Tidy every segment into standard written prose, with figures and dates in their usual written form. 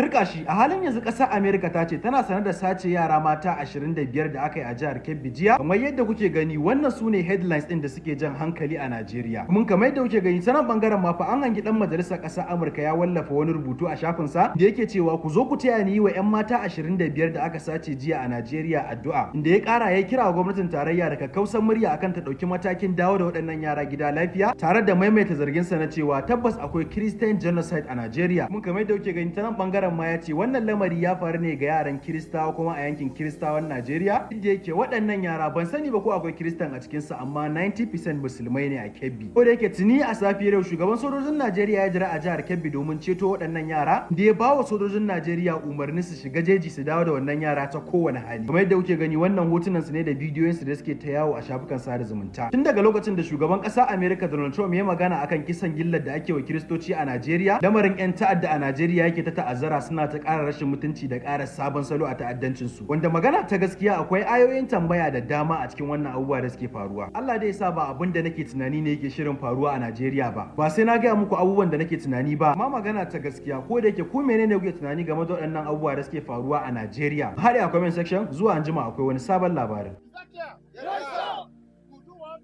Turƙashi, a halin yanzu ƙasar Amerika ta ce tana sane da sace yara mata 25 da aka yi a jihar Kebbi jiya. Kamar yadda kuke gani, wannan su ne headlines ɗin da suke jan hankali a Najeriya. Kuma kamar yadda kuke gani, sanan bangaren ma fa an hangi dan majalisar ƙasar Amurka ya wallafa wani rubutu a shafinsa da yake cewa ku zo ku taya ni yi wa 'yan mata 25 da aka sace jiya a Najeriya addu'a. Inda ya ƙara ya kira wa gwamnatin tarayya da kakkausan murya akan ta ɗauki matakin dawo da waɗannan yara gida lafiya, tare da maimaita zarginsa na cewa tabbas akwai Christian genocide a Najeriya. Mun kamar yadda kuke gani, ta nan bangaren ma ya ce wannan lamari ya faru ne ga yaran Kiristawa kuma a yankin Kiristawan Najeriya. Duk da yake waɗannan yara, ban sani ba ko akwai Kiristan a cikinsu, amma 90% musulmai ne a Kebbi. Ko da yake tuni a safiyar yau shugaban sojojin Najeriya ya jira a jihar Kebbi domin ceto waɗannan yara, da ya bawa sojojin Najeriya umarni su shiga jeji su dawo da wannan yara ta kowane hali. Kamar yadda kuke gani, wannan hotunan su ne da bidiyoyin su da suke ta yawo a shafukan sada zumunta. Tun daga lokacin da shugaban ƙasa Amerika Donald Trump ya magana akan kisan gillar da ake wa Kiristoci a Najeriya, lamarin 'yan ta'adda a Najeriya yake ta ta'azzara, suna ta ƙara rashin mutunci da ƙara sabon salo a ta'addancin su. Wanda magana ta gaskiya, akwai ayoyin tambaya da dama a cikin wannan abubuwa da suke faruwa. Allah dai sa ba abin da nake tunani ne yake shirin faruwa a Najeriya ba. Ba sai na gaya muku abubuwan da nake tunani ba. Amma magana ta gaskiya, ko da yake ku menene kuke tunani game da waɗannan abubuwa da suke faruwa a Najeriya? Haɗe a comment section. Zuwa anjima, akwai wani sabon labarin. Is that clear? Yes, sir. We do what?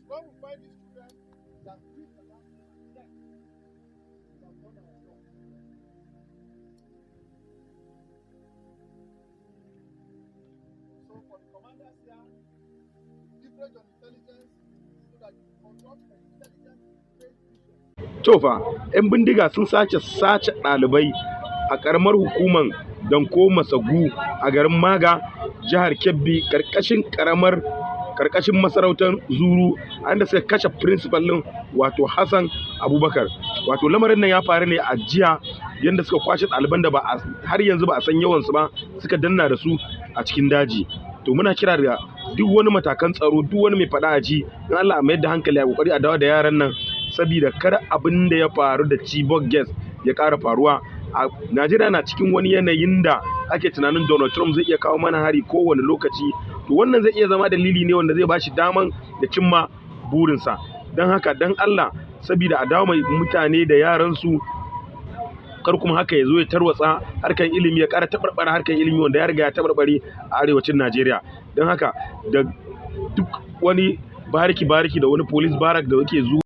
When we find these children that we them, we have done our job. So for the commanders here, leverage on intelligence so that you conduct an intelligence-based mission. To fa, 'yan bindiga sun sace sace ɗalibai a ƙaramar hukumar Danko Wasagu a garin Maga, jihar Kebbi, ƙarƙashin masarautar Zuru, inda suka kashe principal ɗin, wato Hassan Abubakar. Wato lamarin nan ya faru ne a jiya, yanda suka kwashe ɗaliban da ba har yanzu ba a san yawansu ba, suka danna da su a cikin daji. To muna kira da duk wani matakan tsaro, duk wani mai faɗa a ji, in Allah a mayar da hankali, a kokari a dawo da yaran nan, saboda kar abin da ya faru da Chibok Girls ya ƙara faruwa. A Najeriya na cikin wani yanayin da ake tunanin Donald Trump zai iya kawo mana hari kowane lokaci. To wannan zai iya zama dalili ne wanda zai bashi daman da cimma burinsa. Don haka, don Allah, saboda a dawo mai mutane da yaransu, kar kuma haka ya zo ya tarwatsa harkar ilimi, ya ƙara taɓarɓara harkar ilimi wanda ya riga ya taɓarɓare a arewacin Najeriya. Don haka, da duk wani bariki bariki da wani police barrack da yake zuwa